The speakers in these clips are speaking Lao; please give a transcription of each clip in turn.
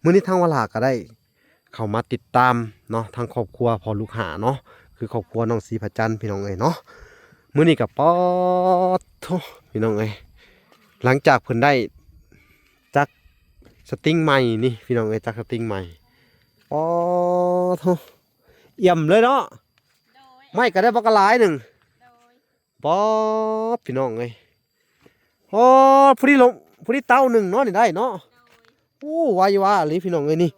ມື້ນີ້ທາງວາລາກໍໄດ້ເຂົ້າມາຕິດຕາມເນາະ ທາງຄອບຄົວພໍ່ລູກຫ້າເນາະ ຄືຄອບຄົວນ້ອງສີພະຈັນ ພີ່ນ້ອງເອີຍເນາະ. ມື້ນີ້ກໍ ປາດໂທ້ ພີ່ນ້ອງເອີຍ ຫຼັງຈາກເພິ່ນໄດ້ຈັກສະຕິງໃໝ່ນີ້ ພີ່ນ້ອງເອີຍ ຈັກສະຕິງໃໝ່ ປາດໂທ້ ອ່ຽມເລີຍເນາະ. ໂດຍ ໄມ້ກໍໄດ້ບັກຫຼາຍໜຶ່ງ ໂດຍ ປາດ ພີ່ນ້ອງເອີຍ ໂອ້ ພໍດີລົງ ພໍດີເຕົາໜຶ່ງເນາະ ນີ້ໄດ້ເນາະ. ໂດຍ ໂອ້ ໄວວາອີ່ຫຼີ ພີ່ນ້ອງເອີຍ ນີ້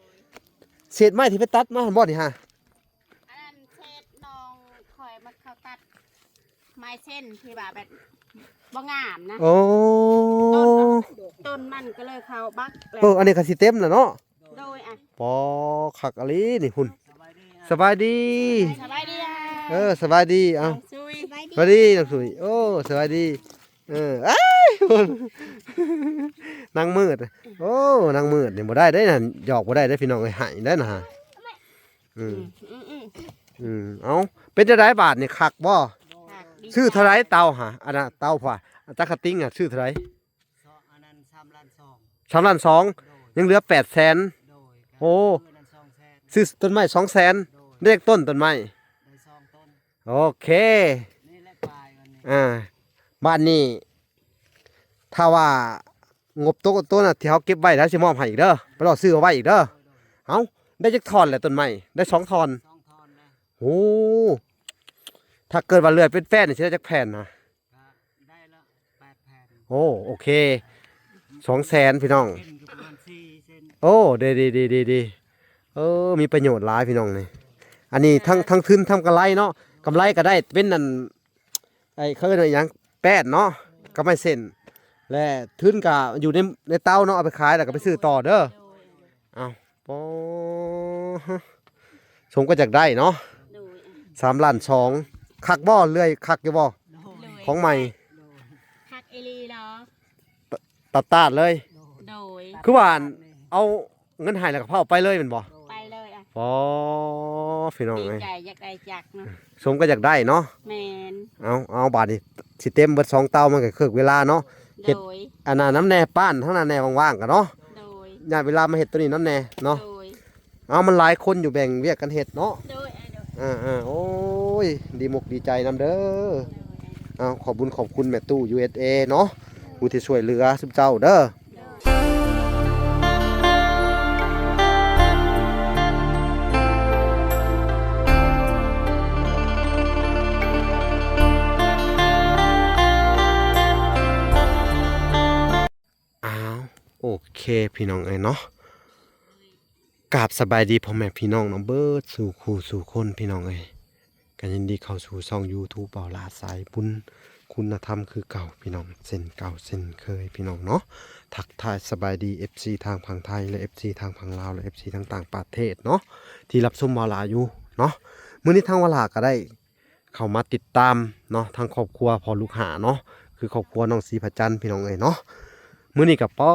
ເສດໄມ້ທີ່ໄປຕັດມາຫັ້ນບໍ່ນີ້ຫາ? ອັນນັ້ນເສດນ້ອງຂ້ອຍມັນ ເຂົາຕັດໄມ້ເສັ້ນທີ່ວ່າແບບບໍ່ງາມນະ. ໂອ້ ຕົ້ນມັນ ຕົ້ນມັນກໍເລີຍເຂົາບັກແລ້ວ. ເອີ ອັນນີ້ກໍຊິເຕັມແລ້ວເນາະ. ໂດຍ ອ່ະ ປໍ ຄັກອີ່ຫຼີນີ້ພຸ້ນ. ສະບາຍດີ ສະບາຍດີ ເອີ ສະບາຍດີ ເອົາ ນ້ອງຊຸຍ ສະບາຍດີ ສະບາຍດີນ້ອງຊຸຍ ໂອ້ ສະບາຍດີ ເອີ ອ້າຍ ນາງມືດ ໂອ້ ນາງມືດນີ້ບໍ່ໄດ້ເດ້ນະ ຫຍອກບໍ່ໄດ້ເດ້ພີ່ນ້ອງເອີຍ ໃຫ້ໄດ້ນະ. ອືມ ອືມ ອືມ ອືມ ເອົາ ເປັນຈັ່ງໃດບາດນີ້ ຄັກບໍ່? ຄັກ ຊື້ເທົ່າໃດເຕົາຫາ? ອັນນ່າ ເຕົາພວກ ຈັກກະຕິງຫາ ຊື້ເທົ່າໃດ? ສອງ ອັນນັ້ນ ສາມລ້ານສອງ ສາມລ້ານສອງ ໂດຍ ຍັງເຫຼືອແປດແສນ. ໂດຍ ໂອ້ ຊື້ຕົ້ນໄມ້ສອງແສນ ໂດຍ ໄດ້ຈັກຕົ້ນຕົ້ນໄມ້? ໄດ້ສອງຕົ້ນ. ໂອເຄ ນີ້ແຫຼະປາຍມັນນີ້ ອ່າ ບາດນີ້ ຖ້າວ່າງົບໂຕ ໂຕນະທີ່ເຮົາເກັບໄວ້ ແລ້ວຊິມອບໃຫ້ອີກເດີ ໄປລໍຊື້ເອົາໄວ້ອີກເດີ. ໂດຍ ໂດຍ ເອົ້າ ໄດ້ຈັກທ່ອນແຫຼະຕົ້ນໄມ້? ໄດ້ສອງທ່ອນ ສອງທ່ອນແລ້ວ. ໂອ້ ຖ້າເກີດວ່າເລື່ອຍເປັນແຟນນີ້ ຊິໄດ້ຈັກແຜ່ນນະ? ກໍໄດ້ລະແປດແຜ່ນ. ໂອ້ ໂອເຄ ສອງແສນ ພີ່ນ້ອງ. ເສັ້ນກໍປະມານສີ່ເສັ້ນ. ໂອ້ ດີໆໆໆ ເອີ ມີປະໂຫຍດຫຼາຍພີ່ນ້ອງນີ້. ອັນນີ້ທັງ ທັງທຶນທັງກຳໄລເນາະ ກຳໄລກໍໄດ້ເປັນອັນ ໄອ້ ເຂົາເອີ້ນວ່າຫຍັງ ແປ້ນເນາະ ກັບໄມ້ເສັ້ນ ແລະ ທຶນກໍຢູ່ໃນ ໃນເຕົາເນາະ ເອົາໄປຂາຍແລ້ວກໍໄປຊື້ຕໍ່ເດີ. ໂດຍ ເອົ້າ ປໍ ສົມກໍຢາກໄດ້ເນາະ. ໂດຍ ສາມລ້ານສອງ ຄັກບໍ່? ເລື່ອຍຄັກຢູ່ບໍ່? ໂດຍ ຂອງໃໝ່ ໂດຍ ຄັກອີ່ຫຼີເນາະ ຕະ ຕາດໆເລີຍ. ໂດຍ ຄືວ່າ ເອົາເງິນໃຫ້ແລ້ວກໍພາອອກໄປເລີຍແມ່ນບໍ່? ໄປເລີຍ ອໍ ພີ່ນ້ອງເອີຍ ດີໃຈ ຢາກໄດ້ຈັກເນາະ ສົມກໍຢາກໄດ້ເນາະ. ແມ່ນ ເອົາ ເອົາ ບາດນີ້ຊິເຕັມເບິດສອງເຕົາ ມັນກໍເຄິກເວລາເນາະ. ໂດຍ ເຮັດອັນນັ້ນນຳແດ່ ປ້ານທາງນັ້ນແດ່ ວ່າງໆກໍເນາະ. ໂດຍ ຍາດເວລາມາເຮັດໂຕນີ້ນຳແດ່ເນາະ. ໂດຍ ເອົາ ມັນຫຼາຍຄົນຢູ່ ແບ່ງວຽກກັນເຮັດເນາະ. ໂດຍ ເອີ ໂດຍ ເອີໆ ໂອ້ຍ ດີມົກດີໃຈນຳເດີ. ໂດຍ ເອົາ ຂອບບຸນຂອບຄຸນແມ່ຕູ້ ຢູເອສເອ ເນາະ ຜູ້ທີ່ຊ່ວຍເຫຼືອຊຸມເຈົ້າເດີ. ໂດຍ ອ້າວ ໂອເຄ ພີ່ນ້ອງເອີຍເນາະ ກາບສະບາຍດີພໍ່ແມ່ພີ່ນ້ອງເນາະ ເບິດສູ່ຄູ່ສູ່ຄົນ ພີ່ນ້ອງເອີຍ. ກໍຍິນດີເຂົ້າສູ່ຊ່ອງຢູທູບ ເບົາຫຼ້າສາຍບຸນ ຄຸນນະທຳຄືເກົ່າ ພີ່ນ້ອງ ເຊັ່ນເກົ່າເຊັ່ນເຄີຍ ພີ່ນ້ອງເນາະ. ທັກທາຍສະບາຍດີ ເອັຟຊີ ທາງຝັ່ງໄທ ແລະ ເອັຟຊີ ທາງຝັ່ງລາວ ແລະ ເອັຟຊີ ທາງຕ່າງປະເທດເນາະ ທີ່ຮັບຊົມເບົາຫຼ້າຢູ່ເນາະ. ມື້ນີ້ທາງວາລາກໍໄດ້ ເຂົ້າມາຕິດຕາມເນາະ ທາງຄອບຄົວພໍ່ລູກຫ້າເນາະ ຄືຄອບຄົວນ້ອງສີພະຈັນ ພີ່ນ້ອງເອີຍເນາະ. ມື້ນີ້ກໍ ປາ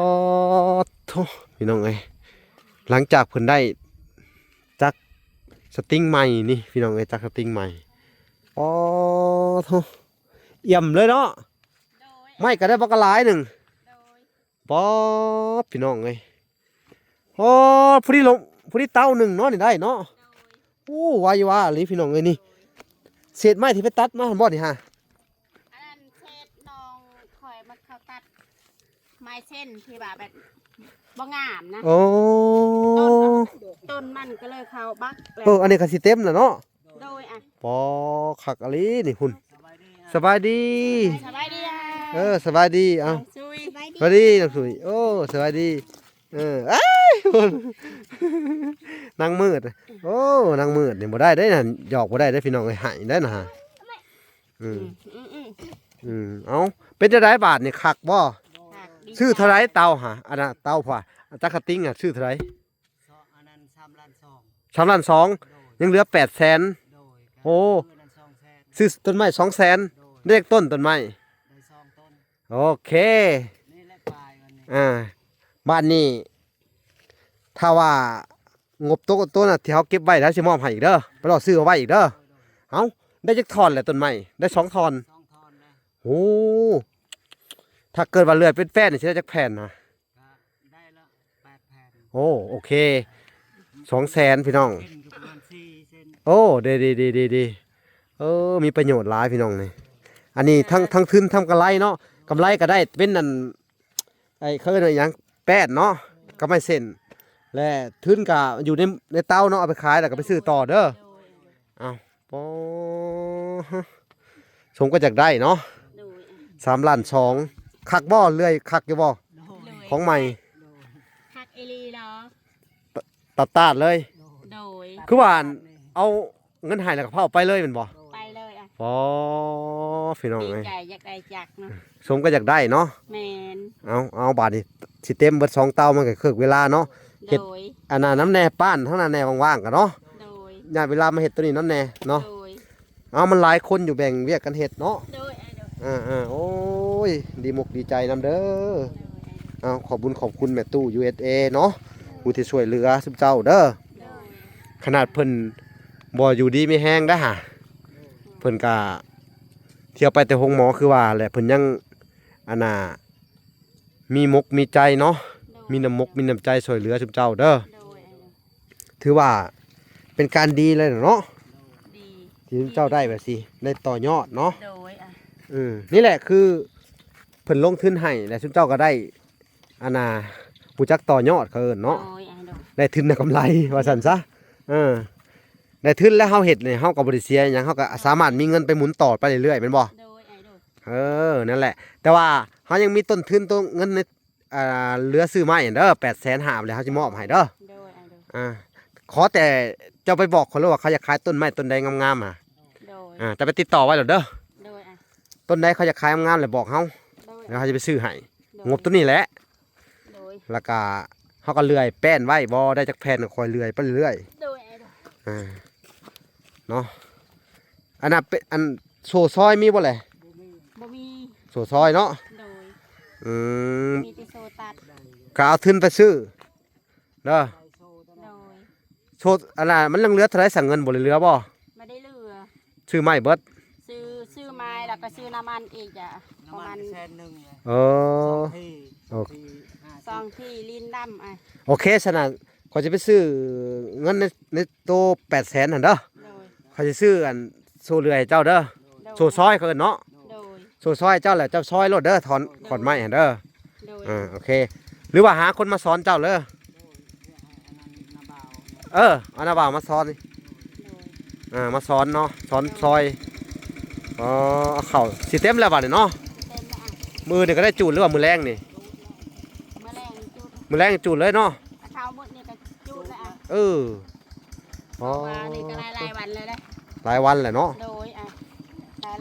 ດໂທ້ ພີ່ນ້ອງເອີຍ ຫຼັງຈາກເພິ່ນໄດ້ຈັກສະຕິງໃໝ່ນີ້ ພີ່ນ້ອງເອີຍ ຈັກສະຕິງໃໝ່ ປາດໂທ້ ອ່ຽມເລີຍເນາະ. ໂດຍ ໄມ້ກໍໄດ້ບັກຫຼາຍໜຶ່ງ ໂດຍ ປາດ ພີ່ນ້ອງເອີຍ ໂອ້ ພໍດີລົງ ພໍດີເຕົາໜຶ່ງເນາະ ນີ້ໄດ້ເນາະ. ໂດຍ ໂອ້ ໄວວາອີ່ຫຼີ ພີ່ນ້ອງເອີຍ ນີ້ ເສດໄມ້ທີ່ໄປຕັດມາຫັ້ນບໍ່ນີ້ຫາ? ອັນນັ້ນເສດນ້ອງຂ້ອຍມັນ ເຂົາຕັດໄມ້ເສັ້ນທີ່ວ່າແບບບໍ່ງາມນະ. ໂອ້ ຕົ້ນມັນ ຕົ້ນມັນກໍເລີຍເຂົາບັກແລ້ວ. ເອີ ອັນນີ້ກໍຊິເຕັມແລ້ວເນາະ. ໂດຍ ອ່ະ ປໍ ຄັກອີ່ຫຼີນີ້ພຸ້ນ. ສະບາຍດີ ສະບາຍດີ ເອີ ສະບາຍດີ ເອົ້າ ນ້ອງຊຸຍ ສະບາຍດີນ້ອງຊຸຍ ໂອ້ ສະບາຍດີ ເອີ ອ້າຍ ນາງມືດ ໂອ້ ນາງມືດນີ້ບໍ່ໄດ້ເດ້ນະ ຫຍອກບໍ່ໄດ້ເດ້ພີ່ນ້ອງເອີຍ ໃຫ້ໄດ້ນະ. ອືມ ອືມ ອືມ ອືມ ເອົ້າ ເປັນຈັ່ງໃດບາດນີ້ ຄັກບໍ່? ຄັກ ຊື້ເທົ່າໃດເຕົາຫາ? ອັນນ່າ ເຕົາພວກ ຈັກກະຕິງຫາ ຊື້ເທົ່າໃດ? ສອງ ອັນນັ້ນ ສາມລ້ານສອງ ສາມລ້ານສອງ ໂດຍ ຍັງເຫຼືອແປດແສນ. ໂດຍ ໂອ້ ຊື້ຕົ້ນໄມ້ສອງແສນ ໂດຍ ໄດ້ຈັກຕົ້ນຕົ້ນໄມ້? ໄດ້ສອງຕົ້ນ. ໂອເຄ ນີ້ແຫຼະປາຍມັນນີ້ ອ່າ ບາດນີ້ ຖ້າວ່າງົບໂຕ ໂຕນະທີ່ເຮົາເກັບໄວ້ແລ້ວຊິມອບໃຫ້ອີກເດີ ໄປລໍຊື້ເອົາໄວ້ອີກເດີ. ໂດຍ ໂດຍ ເອົ້າ ໄດ້ຈັກທ່ອນແຫຼະຕົ້ນໄມ້? ໄດ້ສອງທ່ອນ ສອງທ່ອນແລ້ວ. ໂອ້ ຖ້າເກີດວ່າເລື່ອຍເປັນແຟນນີ້ ຊິໄດ້ຈັກແຜ່ນນະ? ກໍໄດ້ລະແປດແຜ່ນ. ໂອ້ ໂອເຄ ສອງແສນພີ່ນ້ອງ. ໂອ້ ດີໆໆໆ ເອີ ມີປະໂຫຍດຫຼາຍພີ່ນ້ອງນີ້. ອັນນີ້ທັງ ທັງທຶນທັງກຳໄລເນາະ. ກຳໄລກໍໄດ້ເປັນອັນ ໄອ້ ເຂົາເອີ້ນວ່າຫຍັງ ແປ້ນເນາະ ກັບໄມ້ເສັ້ນ ແລະ ທຶນກໍຢູ່ໃນ ໃນເຕົາເນາະ ເອົາໄປຂາຍແລ້ວກໍໄປຊື້ຕໍ່ເດີ. ເອົາ ປໍ ສົມກໍຢາກໄດ້ເນາະ. ໂດຍ ສາມລ້ານສອງ ຄັກບໍ່? ເລື່ອຍຄັກຢູ່ບໍ່? ໂດຍ ຂອງໃໝ່ ຄັກອີ່ຫຼີເນາະ ຕະ ຕາດໆເລີຍ. ໂດຍ ຄືວ່າເອົາເງິນໃຫ້ແລ້ວກໍພາອອກໄປເລີຍແມ່ນບໍ່? ໄປເລີຍ. ອໍ ພີ່ນ້ອງເອີຍ ດີໃຈຢາກໄດ້ຈັກເນາະ ສົມກໍຢາກໄດ້ເນາະ. ແມ່ນ ເອົາ ເອົາ ບາດນີ້ຊິເຕັມເບິດສອງເຕົາ ມັນກໍເຄິກເວລາເນາະ. ເຮັດ ໂດຍ ອັນນັ້ນນຳແດ່ ປ້ານທາງນັ້ນແດ່ ວ່າງໆກໍເນາະ. ໂດຍ ຍາດເວລາມາເຮັດໂຕນີ້ນຳແດ່ເນາະ. ໂດຍ ເອົາ ມັນຫຼາຍຄົນຢູ່ ແບ່ງວຽກກັນເຮັດເນາະ. ໂດຍ ໂດຍ ເອີໆ ໂອ້ຍ ດີມົກດີໃຈນຳເດີ. ໂດຍ ເອົາ ຂອບບຸນຂອບຄຸນແມ່ຕູ້ ຢູເອສເອ ເນາະ ຜູ້ທີ່ຊ່ວຍເຫຼືອຊຸມເຈົ້າເດີ. ໂດຍ ຂະໜາດເພິ່ນບໍ່ຢູ່ດີມີແຮງໄດ໋ຫາ ເພິ່ນກະທ່ຽວໄປແຕ່ໂຮງໝໍຄືວ່າແຫຼະ ເພິ່ນຍັງ ອັນນ່າ ມີມົກມີໃຈເນາະ. ໂດຍ ມີນ້ຳມົກມີນ້ຳໃຈຊ່ວຍເຫຼືອຊຸມເຈົ້າເດີ. ໂດຍ ຖືວ່າເປັນການດີເລີຍເນາະ ດີ ທີ່ຊຸມເຈົ້າໄດ້ແບບຊີ້ ໄດ້ຕໍ່ຍອດເນາະ. ໂດຍ ອະ ເອີ ນີ້ແຫຼະຄືເພິ່ນລົງທຶນໃຫ້ ແລະ ຊຸມເຈົ້າກໍໄດ້ ອັນນ່າ ຮູ້ຈັກຕໍ່ຍອດເຂົາເອີ້ນເນາະ. ໂດຍ ອະ ໂດຍ ໄດ້ທຶນໄດ້ກຳໄລວ່າຊັ້ນຊະ. ເອີ ໄດ້ທຶນແລ້ວເຮົາເຮັດນີ້ ເຮົາກໍບໍ່ໄດ້ເສຍຫຍັງ ເຮົາກໍສາມາດມີເງິນໄປໝູນຕໍ່ໄປເລື້ອຍໆ ແມ່ນບໍ່? ໂດຍ ອະ ໂດຍ ເອີ ນັ້ນແຫຼະ ແຕ່ວ່າເຮົາຍັງມີຕົ້ນທຶນ ຕົ້ນເງິນໃນ ອ່າ ເຫຼືອຊື້ໄມ້ຫັ້ນເດີ ແປດແສນຫ້າ ແລ້ວເຮົາຊິມອບໃຫ້ເດີ. ໂດຍ ອະ ໂດຍ ອ່າ ຂໍແຕ່ເຈົ້າໄປບອກເຂົາໂລດວ່າເຂົາຢາກຂາຍຕົ້ນໄມ້ຕົ້ນໃດງາມໆ ຫາ. ໂດຍ ອ່າ ເຈົ້າໄປຕິດຕໍ່ໄວ້ໂລດເດີ. ໂດຍ ອະ ຕົ້ນໃດເຂົາຢາກຂາຍງາມໆ ແລ້ວບອກເຮົາ. ໂດຍ ແລ້ວເຮົາຈະໄປຊື້ໃຫ້. ໂດຍ ງົບໂຕນີ້ແຫຼະ. ໂດຍ ແລ້ວກະເຮົາກໍເລື່ອຍແປ້ນໄວ້ ບໍ່ໄດ້ຈັກແຜ່ນກໍຄ່ອຍເລື່ອຍໄປເລື້ອຍ. ໂດຍ ອະ ໂດຍ ອ່າ ເນາະ. ອັນນັ້ນເປັນ ອັນໂສ້ຊອຍມີບໍ່ແຫຼະ? ບໍ່ມີ ບໍ່ມີ ໂສ້ຊອຍເນາະ. ໂດຍ ອືມ ມີແຕ່ໂສ້ຕັດ ກໍເອົາທຶນໄປຊື້ເດີ. ໂດຍ ໂສ້ ອັນນ່າ ມັນຍັງເຫຼືອເທົ່າໃດ ສັງເງິນບໍ່ໄດ້ເຫຼືອບໍ່? ບໍ່ໄດ້ເຫຼືອ ຊື້ໃໝ່ເບິດ. ຊື້ ຊື້ໃໝ່ ແລ້ວກໍຊື້ນ້ຳມັນອີກ ປະມານແສນໜຶ່ງ. ເອີ ສອງທີ່ ສອງທີ່ ສອງທີ່ ລີນດຳ. ໂອເຄ ຊັ້ນນະ ຂ້ອຍຈະໄປຊື້ເງິນໃນ ໃນໂຕແປດແສນຫັ້ນເດີ. ໂດຍ ຂ້ອຍຊິຊື້ອັນໂສ້ເລື່ອຍໃຫ້ເຈົ້າເດີ. ໂດຍ ໂສ້ຊອຍເຂົາເອີ້ນເນາະ. ໂດຍ ໂສ້ຊອຍເຈົ້າແຫຼະ ເຈົ້າຊອຍໂລດເດີ ຖອນ ໂດຍ ຂອນໄມ້ຫັ້ນເດີ. ໂດຍ ອ່າ ໂອເຄ ຫຼືວ່າຫາຄົນມາສອນເຈົ້າເລີຍ. ເອີ ເອົານ້າບ່າວມາສອນ. ໂດຍ ອ່າ ມາສອນເນາະ ສອນ ໂດຍ ຊອຍ. ອໍ ເອົາເຂົ້າຊິເຕັມແລ້ວບາດນີ້ເນາະ. ເຕັມແລ້ວ ມື້ອື່ນນີ້ກໍໄດ້ຈູດ ຫຼືວ່າມື້ແລງນີ້? ມື້ແລງຈູດ ມື້ແລງຈູດເລີຍເນາະ. ເອົາເຂົ້າໝົດນີ້ກໍຈູດແລ້ວ. ເອີ ອໍ ເພາະວ່ານີ້ກໍຫຼາຍໆວັນແລ້ວເດ້. ຫຼາຍວັນແລ້ວເນາະ. ໂດຍ ອ່ະ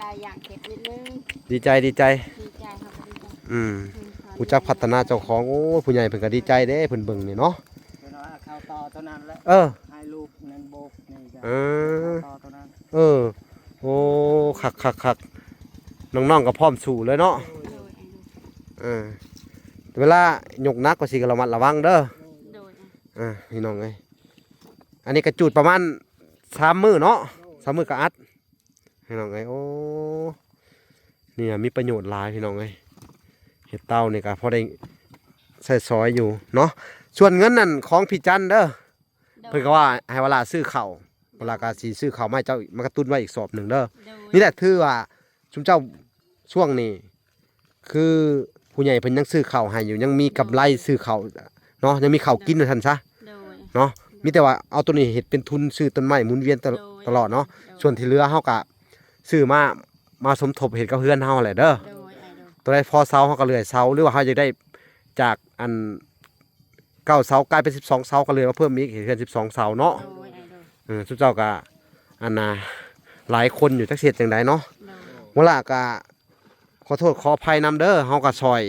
ຫຼາຍໆຢ່າງເຮັດນິດໜຶ່ງ. ດີໃຈ ດີໃຈ ດີໃຈ ເຮົາກໍດີໃຈ. ອືມ ອືມ ຮູ້ຈັກພັດທະນາເຈົ້າຂອງ. ໂອ້ຍ ຜູ້ໃຫຍ່ເພິ່ນກໍດີໃຈເດ້ ເພິ່ນເບິ່ງນີ້ເນາະ. ເພິ່ນວ່າເອົາເຂົ້າຕໍ່ເທົ່ານັ້ນແຫຼະ. ເອີ ໃຫ້ລູກນັ້ນໂບກນີ້ກໍ ເອີ ເອົາເຂົ້າຕໍ່ເທົ່ານັ້ນ. ເອີ ໂອ້ ຄັກໆໆ ນ້ອງໆກໍພ້ອມສູ້ເລີຍເນາະ. ໂດຍ ໂດຍ ເອີ ເວລາຍົກໜັກວ່າຊີ້ກໍລະມັດລະວັງເດີ. ໂດຍ ອ່ະ ພີ່ນ້ອງເອີຍ ອັນນີ້ກໍຈູດປະມານສາມມື້ເນາະ. ໂດຍ ສາມມື້ກໍອັດ ພີ່ນ້ອງເອີຍ. ໂອ້ ນີ້ມີປະໂຫຍດຫຼາຍພີ່ນ້ອງເອີຍ. ເຮັດເຕົານີ້ກໍພໍໄດ້ໃຊ້ສອຍຢູ່ເນາະ. ສ່ວນເງິນນັ້ນຂອງພີ່ຈັນເດີ. ໂດຍ ເພິ່ນກໍວ່າໃຫ້ວາລາຊື້ເຂົ້າ ວາລາກໍຊິຊື້ເຂົ້າມາໃຫ້ເຈົ້າ ມາກະຕຸ້ນໄວ້ອີກສອບໜຶ່ງເດີ. ໂດຍ ນີ້ແຫຼະ ຖືວ່າຊຸມເຈົ້າຊ່ວງນີ້ ຄືຜູ້ໃຫຍ່ເພິ່ນຍັງຊື້ເຂົ້າໃຫ້ຢູ່ ຍັງມີກຳໄລ ໂດຍ ຊື້ເຂົ້າເນາະ ຍັງມີເຂົ້າກິນ ໂດຍ ວ່າຊັ້ນຊະ. ໂດຍ ເນາະ ມີແຕ່ວ່າເອົາໂຕນີ້ເຮັດເປັນທຶນຊື້ຕົ້ນໄມ້ໝູນວຽນຕະ ໂດຍ ຕະຫຼອດເນາະ. ໂດຍ ສ່ວນທີ່ເຫຼືອເຮົາກະຊື້ມາ ມາສົມທົບເຮັດກັບເຮືອນເຮົາແຫຼະເດີ. ໂດຍ ໂຕໃດພໍເສົາເຮົາກໍເລື່ອຍເສົາ ຫຼືວ່າເຮົາຢາກໄດ້ຈາກອັນເກົ້າເສົາກາຍເປັນສິບສອງເສົາ ກໍເລື່ອຍມາເພີ່ມອີກ ເຮັດເຮືອນສິບສອງເສົາເນາະ. ໂດຍ ເອີ ຊຸມເຈົ້າກໍອັນນ່າ ຫຼາຍຄົນຢູ່ ຈັກຊິເຮັດຈັ່ງໃດເນາະ. ໂດຍ ວາລາກໍ ຂໍໂທດຂໍອະໄພນຳເດີ ເຮົາກໍຊ່ອຍ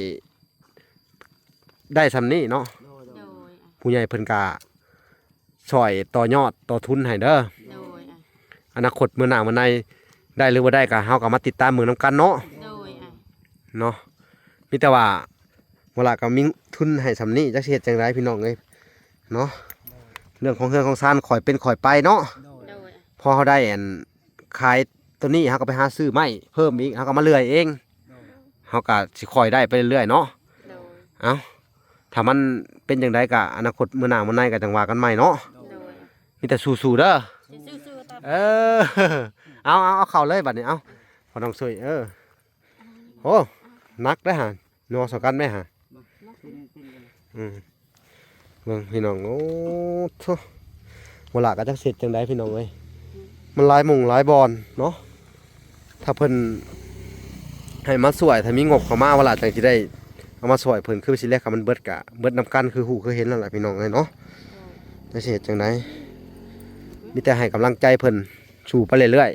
ໄດ້ສ່ຳນີ້ເນາະ. ໂດຍ ໂດຍ ຜູ້ໃຫຍ່ເພິ່ນກໍຊ່ອຍຕໍ່ຍອດຕໍ່ທຶນໃຫ້ເດີ. ໂດຍ ອະນາຄົດມື້ໜ້າມື້ໃນໄດ້ຫຼືບໍ່ໄດ້ກໍເຮົາກໍມາຕິດຕາມເບິ່ງນຳກັນເນາະ. ໂດຍ ເນາະ ມີແຕ່ວ່າເວລາກໍມີທຶນໃຫ້ສ່ຳນີ້ ຈັກຊິເຮັດຈັ່ງໃດພີ່ນ້ອງເອີຍເນາະ. ເລື່ອງຂອງເຮືອນຂອງຊານຄ່ອຍເປັນຄ່ອຍໄປເນາະ. ໂດຍ ໂດຍ ພໍເຮົາໄດ້ອັນ ຂາຍໂຕນີ້ ເຮົາກໍໄປຫາຊື້ໄມ້ເພີ່ມອີກ ເຮົາກໍມາເລື່ອຍເອງ. ໂດຍ ເຮົາກໍຊິຄ່ອຍໄດ້ໄປເລື້ອຍໆເນາະ. ໂດຍ ເອົ້າ ຖ້າມັນເປັນຈັ່ງໃດກໍອະນາຄົດມື້ໜ້າມື້ໃນກໍຈັ່ງວ່າກັນໃໝ່ເນາະ. ໂດຍ ມີແຕ່ສູ້ໆເດີ. ສູ້ໆຕາມ ເອີ ເອົາ ເອົາ ເອົາເຂົ້າເລີຍບັດນີ້ ເອົາ ພໍ່ນ້ອງຊ່ວຍ ເອີ ໂອ້ ໜັກເດ້ຫາ ຍໍສອກກັນແມ່ຫາ. ອືມ ເບິ່ງພີ່ນ້ອງ ໂອ້ໂທ້ ບໍ່ລະກໍຈັກເຮັດຈັ່ງໃດພີ່ນ້ອງເອີຍ ມັນຫຼາຍໝ່ອງຫຼາຍບ່ອນເນາະ. ຖ້າເພິ່ນໃຫ້ມາຊ່ວຍ ຖ້າມີງົບເຂົ້າມາ ວ່າລະຈັ່ງຊິໄດ້ເອົາມາຊ່ວຍເພິ່ນ ຄືຊິແລກ ຄັນມັນເບິດກະເບິດນຳກັນ ຄືຮູ້ຄືເຫັນນັ້ນແຫຼະພີ່ນ້ອງເອີຍເນາະ. ໂດຍ ແຕ່ຊິເຮັດຈັ່ງໃດ ມີແຕ່ໃຫ້ກຳລັງໃຈເພິ່ນ ສູ້ໄປເລື້ອຍໆ. ໂດຍ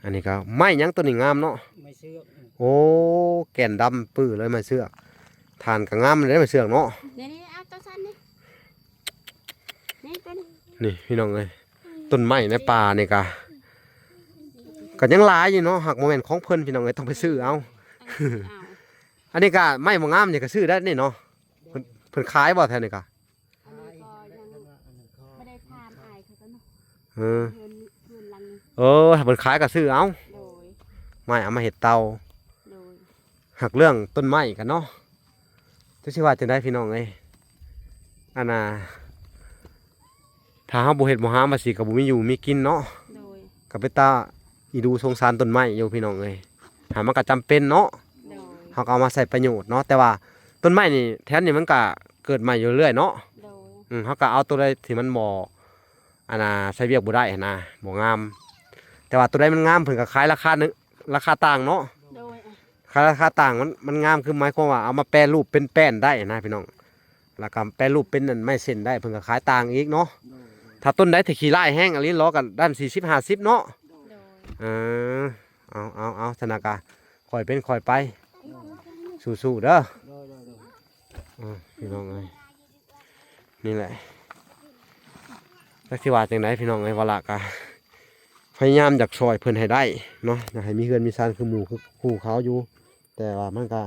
ອັນນີ້ກໍໄມ້ຫຍັງ ໂຕນີ້ງາມເນາະ ໄມ້ເຊືອກ. ໂອ້ ແກ່ນດຳປຶ້ເລີຍ ໄມ້ເຊືອກ ຖານກໍງາມເດ້ ໄມ້ເຊືອກເນາະ. ນີ້ໆ ເອົາໂຕສັ້ນນີ້ ນີ້ໂຕນີ້ ນີ້ພີ່ນ້ອງເອີຍ ຕົ້ນໄມ້ໃນປ່ານີ້ກະ ກໍຍັງຫຼາຍຢູ່ເນາະ ຫາກບໍ່ແມ່ນຂອງເພິ່ນພີ່ນ້ອງເອີຍ ຕ້ອງໄປຊື້ເອົາ. ອັນນີ້ກະໄມ້ບໍ່ງາມນີ້ກະຊື້ໄດ້ນີ້ເນາະ. ເພິ່ນ ເພິ່ນຂາຍບໍ່ແຖວນີ້ກະ? ອັນນີ້ກໍຍັງບໍ່ໄດ້ຖາມອ້າຍເຂົາເນາະ. ເອີ ເຮືອນ ເຮືອນຫຼັງນີ້ ເອີ ຖ້າເພິ່ນຂາຍກໍຊື້ເອົາ. ໂດຍ ໄມ້ເອົາມາເຮັດເຕົາ. ໂດຍ ຫາກເລື່ອງຕົ້ນໄມ້ກັນເນາະ ຈັກຊິວ່າຈັ່ງໃດພີ່ນ້ອງເອີຍ ອັນນ່າ ຖ້າເຮົາບໍ່ເຮັດບໍ່ຫາມວ່າຊິກໍບໍ່ມີຢູ່ມີກິນເນາະ. ໂດຍ ກໍເປັນຕາອີດູສົງສານຕົ້ນໄມ້ຢູ່ພີ່ນ້ອງເອີຍ ຫາມັນກໍຈຳເປັນເນາະ. ໂດຍ ເຮົາກໍເອົາມາໃຊ້ປະໂຫຍດເນາະ ແຕ່ວ່າຕົ້ນໄມ້ນີ້ ແຖວນີ້ມັນກໍເກີດໃໝ່ຢູ່ເລື້ອຍເນາະ. ໂດຍ ອືມ ເຮົາກໍເອົາໂຕໃດທີ່ມັນບໍ່ ອັນນ່າ ໃຊ້ວຽກບໍ່ໄດ້ຫັ້ນນະ ບໍ່ງາມ ແຕ່ວ່າໂຕໃດມັນງາມ ເພິ່ນກໍຂາຍລາຄາໜຶ່ງ ລາຄາຕ່າງເນາະ. ໂດຍ ຂາຍລາຄາຕ່າງ ມັນ ມັນງາມ ຄືໝາຍຄວາມວ່າເອົາມາແປຮູບເປັນແປ້ນໄດ້ນະພີ່ນ້ອງ ແລ້ວກໍແປຮູບເປັນອັນໄມ້ເສັ້ນໄດ້ ເພິ່ນກໍຂາຍຕ່າງອີກເນາະ. ໂດຍ ຖ້າຕົ້ນໃດທີ່ຂີ້ຮ້າຍແຮງອີ່ຫຼີ ລໍກໍດ້ານສີ່ສິບ ຫ້າສິບເນາະ. ໂດຍ ເອີ ເອົາ ເອົາ ເອົາ ຊັ້ນນະກະຄ່ອຍເປັນຄ່ອຍໄປ ໂດຍ ສູ້ໆເດີ. ໂດຍ ໂດຍ ໂດຍ ເອີ ພີ່ນ້ອງເອີຍ ນີ້ແຫຼະ ຈັກຊິວ່າຈັ່ງໃດພີ່ນ້ອງເອີຍ ວ່າລະກະພະຍາຍາມຢາກຊ່ອຍເພິ່ນໃຫ້ໄດ້ເນາະ ຢາກໃຫ້ມີເຮືອນມີຊານຄືໝູ່ຄືຄູ່ເຂົາຢູ່ ແຕ່ວ່າມັນກະ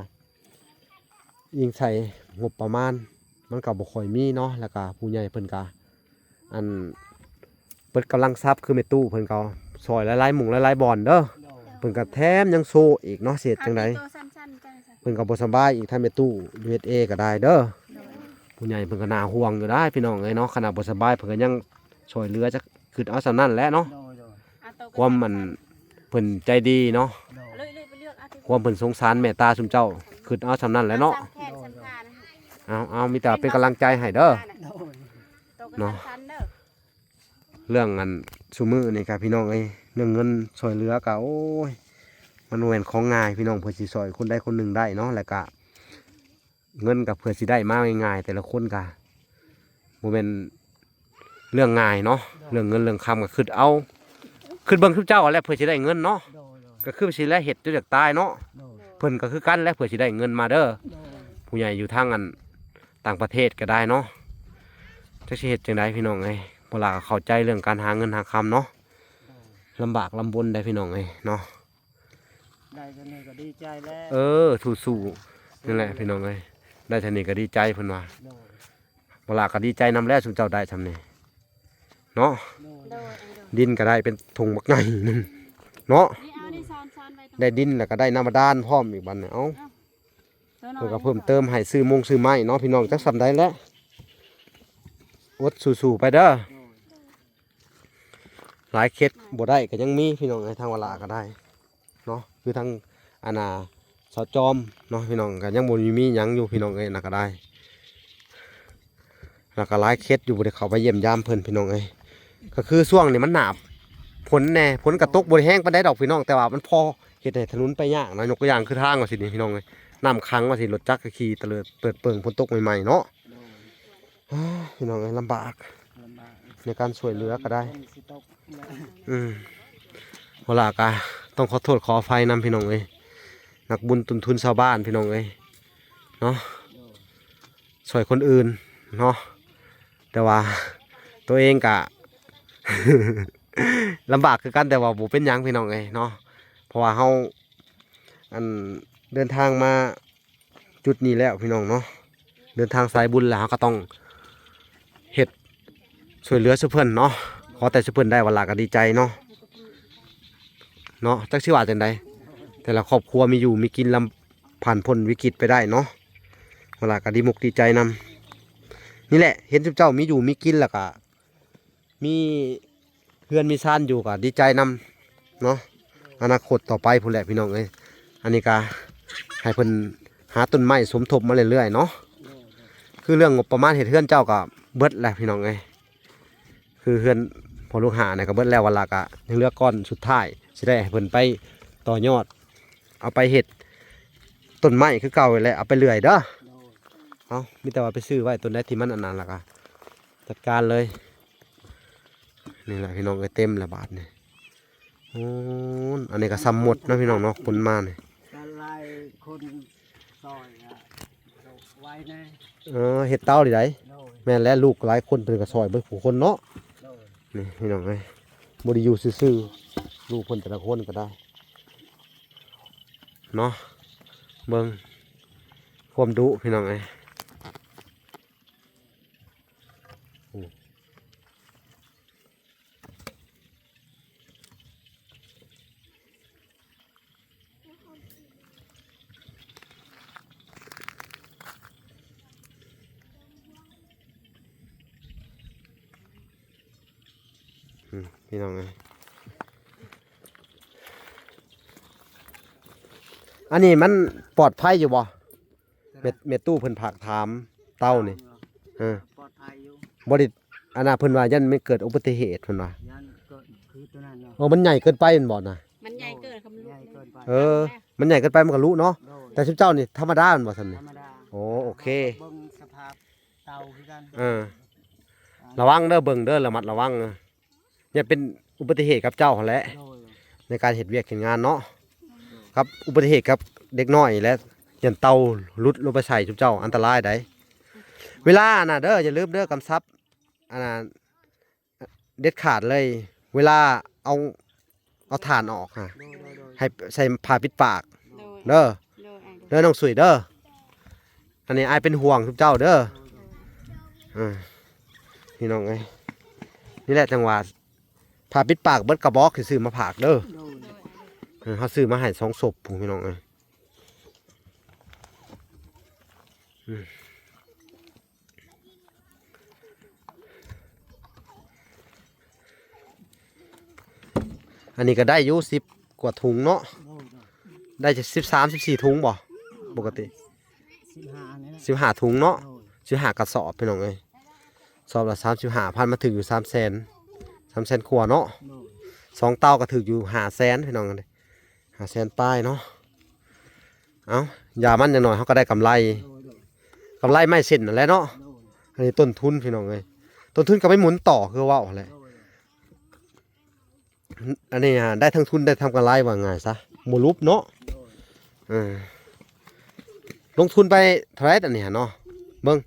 ອີງໃສ່ງົບປະມານ ມັນກະບໍ່ຄ່ອຍມີເນາະ ແລ້ວກະຜູ້ໃຫຍ່ເພິ່ນກະ ອັນ ເປີດກຳລັງຊັບ ຄືແມ່ຕູ້ເພິ່ນກໍຊ່ອຍຫຼາຍໆໝ່ອງຫຼາຍໆບ່ອນເດີ. ໂດຍ ເພິ່ນກໍແຖມຍັງໂຊອີກເນາະ ຊິເຮັດຈັ່ງໃດ ເອົາແຕ່ໂຕສັ້ນໆ ເພິ່ນກໍບໍ່ສະບາຍອີກ ທາງແມ່ຕູ້ ຢູເອສເອ ກໍໄດ້ເດີ. ໂດຍ ຜູ້ໃຫຍ່ເພິ່ນກໍໜ້າຫ່ວງຢູ່ໄດ໋ພີ່ນ້ອງເອີຍເນາະ ຂະໜາດບໍ່ສະບາຍເພິ່ນກໍຍັງຊ່ວຍເຫຼືອ ຈັກຄິດເອົາສ່ຳນັ້ນແຫຼະເນາະ. ໂດຍ ໂດຍ ຄວາມມັນເພິ່ນໃຈດີເນາະ. ໂດຍ ຄວາມເພິ່ນສົງສານເມດຕາຊຸມເຈົ້າ ຄິດເອົາສ່ຳນັ້ນແຫຼະເນາະ. ເອົາ ເອົາ ມີແຕ່ເປັນກຳລັງໃຈໃຫ້ເດີ. ໂດຍ ເນາະ ເລື່ອງອັນຊຸມື້ນີ້ກະພີ່ນ້ອງເອີຍ ເລື່ອງເງິນຊ່ວຍເຫຼືອກະ ໂອ້ຍ ມັນບໍ່ແມ່ນຂອງງ່າຍພີ່ນ້ອງ ເພື່ອຊິຊ່ອຍຄົນໃດຄົນໜຶ່ງໄດ້ເນາະ ແລ້ວກະເງິນກະເພື່ອຊິໄດ້ມາງ່າຍໆ ແຕ່ລະຄົນກະບໍ່ແມ່ນເລື່ອງງ່າຍເນາະ. ໂດຍ ເລື່ອງເງິນເລື່ອງຄຳກະຄິດເອົາ ຄິດເບິ່ງຊຸມເຈົ້າຫັ້ນແຫຼະ ເພື່ອຊິໄດ້ເງິນເນາະ. ໂດຍ ໂດຍ ກະຄືຊິແລເຮັດຈົນຢາກຕາຍເນາະ. ໂດຍ ເພິ່ນກະຄືກັນແຫຼະ ເພື່ອຊິໄດ້ເງິນມາເດີ. ໂດຍ ຜູ້ໃຫຍ່ຢູ່ທາງອັນ ຕ່າງປະເທດກໍໄດ້ເນາະ. ຈັກຊິເຮັດຈັ່ງໃດພີ່ນ້ອງເອີຍ ພວກລາວກໍເຂົ້າໃຈເລື່ອງການຫາເງິນຫາຄຳເນາະ. ໂດຍ ລຳບາກລຳບົນໄດ໋ພີ່ນ້ອງເອີຍເນາະ. ໄດ້ສ່ຳນີ້ກໍດີໃຈແລ້ວ. ເອີ ສູ້ໆ ນັ້ນແຫຼະພີ່ນ້ອງເອີຍ ໄດ້ສ່ຳນີ້ກໍດີໃຈເພິ່ນວ່າ. ໂດຍ ພວກລາວກໍດີໃຈນຳແລ້ວ ຊຸມເຈົ້າໄດ້ສ່ຳນີ້ເນາະ. ໂດຍ ໂດຍ ດິນກໍໄດ້ເປັນທົ່ງບັກໃຫຍ່ໜຶ່ງເນາະ. ນີ້ເອົານີ້ຊ້ອນໆໄວ້ ໄດ້ດິນແລ້ວກໍໄດ້ນ້ຳບາດານພ້ອມອີກບັດນີ້ ເອົາ. ເອົາ ເພິ່ນກໍເພີ່ມເຕີມໃຫ້ຊື້ມົງຊື້ໄມ້ເນາະພີ່ນ້ອງ ຈັກສ່ຳໃດແຫຼະ ອົດສູ້ໆໄປເດີ. ຫຼາຍເຂດບໍ່ໄດ້ກໍຍັງມີພີ່ນ້ອງເອີຍ ທາງວາລາກໍໄດ້ເນາະ ຄືທາງອັນນ່າສາວຈອມເນາະພີ່ນ້ອງ ກໍຍັງບໍ່ມີຫຍັງຢູ່ພີ່ນ້ອງເອີຍ ອັນນັ້ນກໍໄດ້. ແລ້ວກໍຫຼາຍເຂດຢູ່ ບໍ່ໄດ້ເຂົ້າໄປຢ້ຽມຢາມເພິ່ນພີ່ນ້ອງເອີຍ. ກໍຄືຊ່ວງນີ້ມັນໜ້າຝົນແດ່ ຝົນກໍຕົກບໍ່ໄດ້ແຮງປານໃດດອກພີ່ນ້ອງ ແຕ່ວ່າມັນພໍເຮັດໃຫ້ຖະໜົນໄປຍາກເນາະ. ຍົກຕົວຢ່າງຄືທາງວ່າຊີ້ນີ້ພີ່ນ້ອງເອີຍ ນ້ຳຂັງວ່າຊີ້ ລົດຈັກກໍຂີ່ຕະເລີດເປີດເປີງ ຝົນຕົກໃໝ່ໆເນາະ. ໂດຍ ອ້າ ພີ່ນ້ອງເອີຍ ລຳບາກ ລຳບາກ ໃນການຊ່ວຍເຫຼືອກໍໄດ້. ຝົນຊິຕົກແລ້ວ ອືມ ເວລາກໍຕ້ອງຂໍໂທດຂໍອະໄພນຳພີ່ນ້ອງເອີຍ ນັກບຸນຕົ້ນທຶນຊາວບ້ານພີ່ນ້ອງເອີຍເນາະ. ໂດຍ ຊ່ວຍຄົນອື່ນເນາະ ແຕ່ວ່າຕົວເອງກະລຳບາກຄືກັນ ແຕ່ວ່າບໍ່ເປັນຫຍັງພີ່ນ້ອງເອີຍເນາະ ເພາະວ່າເຮົາ ອັນ ເດີນທາງມາຈຸດນີ້ແລ້ວພີ່ນ້ອງເນາະ ເດີນທາງສາຍບຸນແລ້ວ ເຮົາກໍຕ້ອງເຮັດຊ່ວຍເຫຼືອສູ່ເພິ່ນເນາະ. ຂໍແຕ່ສູ່ເພິ່ນໄດ້ວາລາກໍດີໃຈເນາະ ເນາະ ຈັກຊິວ່າຈັ່ງໃດ ແຕ່ລະຄອບຄົວມີຢູ່ມີກິນ ລຳ ຜ່ານພົ້ນວິກິດໄປໄດ້ເນາະ. ເວລາກໍດີມຸກດີໃຈນຳ. ນີ້ແຫຼະ ເຫັນຊຸມເຈົ້າມີຢູ່ມີກິນ ແລ້ວກໍມີເຮືອນມີຊານຢູ່ ກໍດີໃຈນຳເນາະ. ອະນາຄົດຕໍ່ໄປພຸ້ນແຫຼະພີ່ນ້ອງເອີຍ. ອັນນີ້ກໍໃຫ້ເພິ່ນຫາຕົ້ນໄມ້ສົມທົບມາເລື້ອຍໆເນາະ. ຄືເລື່ອງງົບປະມານເຮັດເຮືອນເຈົ້າກໍເບິດແລ້ວພີ່ນ້ອງເອີຍ. ຄືເຮືອນພໍ່ລູກຫ້ານີ້ກໍເບິດແລ້ວ ວ່າລະກະຍັງເຫຼືອກ້ອນສຸດທ້າຍ ຊິໄດ້ໃຫ້ເພິ່ນໄປຕໍ່ຍອດ ເອົາໄປເຮັດຕົ້ນໄມ້ຄືເກົ່າແຫຼະ ເອົາໄປເລື່ອຍເດີ. ເອົາ ມີແຕ່ວ່າໄປຊື້ໄວ້ ຕົ້ນໃດທີ່ມັນອັນນັ້ນລະກະຈັດການເລີຍ. ນີ້ແຫຼະພີ່ນ້ອງເອີຍ ເຕັມລະບາດນີ້. ໂອ້ ອັນນີ້ກໍຊຳໝົດເນາະພີ່ນ້ອງເນາະ ຄົນມານີ້ ກໍຫຼາຍຄົນຊ່ອຍອະ ໄວແດ່. ເອີ ເຮັດເຕົານີ້ໃດ. ໂດຍ ແມ່ນແຫຼະ ລູກຫຼາຍຄົນເພິ່ນກໍຊ່ອຍເບິດທຸກຄົນເນາະ. ໂດຍ ນີ້ພີ່ນ້ອງເອີຍ ບໍ່ໄດ້ຢູ່ຊື່ໆ ລູກເພິ່ນແຕ່ລະຄົນກໍໄດ້ເນາະ. ເບິ່ງຄວາມດຸພີ່ນ້ອງເອີຍ. ອືມ ພີ່ນ້ອງເອີຍ ອັນນີ້ມັນປອດໄພຢູ່ບໍ່? ແມ່ ແມ່ຕູ້ເພິ່ນຝາກຖາມເຕົານີ້. ເອີ ປອດໄພຢູ່ ບໍ່ໄດ້ ອັນນ່າ ເພິ່ນວ່າຢ້ານມັນເກີດອຸບັດຕິເຫດເພິ່ນວ່າ. ຢ້ານເກີດຄືຕົວນັ້ນເນາະ. ເອີ ມັນໃຫຍ່ເກີນໄປແມ່ນບໍ່ນະ? ມັນໃຫຍ່ເກີນ ໃຫຍ່ເກີນໄປ. ເອີ ມັນໃຫຍ່ເກີນໄປມັນກໍລຸເນາະ. ໂດຍ ແຕ່ຊຸມເຈົ້ານີ້ທຳມະດາແມ່ນບໍ່ຊັ້ນນີ້? ທຳມະດາ. ໂອ້ ໂອເຄ ເບິ່ງສະພາບເຕົາຄືກັນ. ເອີ ລະວັງເດີ ເບິ່ງເດີ ລະມັດລະວັງ. ຢ່າເປັນອຸບັດຕິເຫດກັບເຈົ້າຫັ້ນແຫຼະ. ໂດຍ ໃນການເຮັດວຽກເຮັດງານເນາະ ກັບອຸບັດຕິເຫດກັບເດັກນ້ອຍແຫຼະ ຢ້ານເຕົາຫຼຸດລົງໄປໃສ່ຊຸມເຈົ້າ ອັນຕະລາຍໃດ໋. ເວລາອັນນ່າເດີ ຢ່າລືມເດີ ກຳຊັບ ອັນນ່າ ເດັດຂາດເລີຍ ເວລາເອົາ ເອົາຖ່ານອອກຫາ ໂດຍ ໂດຍ ໂດຍ ໃຫ້ໃສ່ຜ້າປິດປາກ ໂດຍ ເດີ ໂດຍ ເດີ ນ້ອງສຸຍເດີ. ອັນນີ້ອ້າຍເປັນຫ່ວງຊຸມເຈົ້າເດີ. ໂດຍ ເອີ ພີ່ນ້ອງເອີຍ ນີ້ແຫຼະ ຈັ່ງວ່າຜ້າປິດປາກເບິດກະບອກ ຊິຊື້ມາຝາກເດີ. ໂດຍ ເອີ ເຮົາຊື້ມາໃຫ້ສອງສົບພຸ້ນ ພີ່ນ້ອງເອີຍ. ອືມ ອັນນີ້ກໍໄດ້ຢູ່ສິບກວ່າຖົງເນາະ. ໂດຍ ໂດຍ ໄດ້ສິບສາມ ສິບສີ່ຖົງບໍ່? ປົກກະຕິ ສິບຫ້ານີ້ແຫຼະ ສິບຫ້າຖົງເນາະ. ໂດຍ ສິບຫ້າກະສອບ ພີ່ນ້ອງເອີຍ ສອບລະສາມສິບຫ້າພັນ ມາຖືກຢູ່ສາມແສນ ສາມແສນກວ່າເນາະ. ໂດຍ ສອງເຕົາກໍຖືກຢູ່ຫ້າແສນ ພີ່ນ້ອງເອີຍ ຫ້າແສນປາຍເນາະ. ເອົ້າ ຢ່າມັນ ຢ່າງໜ້ອຍເຮົາກໍໄດ້ກຳໄລ. ໂດຍ ໂດຍ ກຳໄລໄມ້ເສັ້ນນັ້ນແຫຼະເນາະ. ໂດຍ ອັນນີ້ຕົ້ນທຶນ ພີ່ນ້ອງເອີຍ ຕົ້ນທຶນກໍໄປໝູນຕໍ່ຄືເວົ້າຫັ້ນແຫຼະ. ໂດຍ ອັນນີ້ຫາໄດ້ທັງທຶນໄດ້ທັງກຳໄລ ວ່າງ່າຍຊະ ບໍ່ຫຼຸບເນາະ. ໂດຍ ເອີ ລົງທຶນໄປເທົ່າໃດອັນນີ້ຫາເນາະ ເບິ່ງ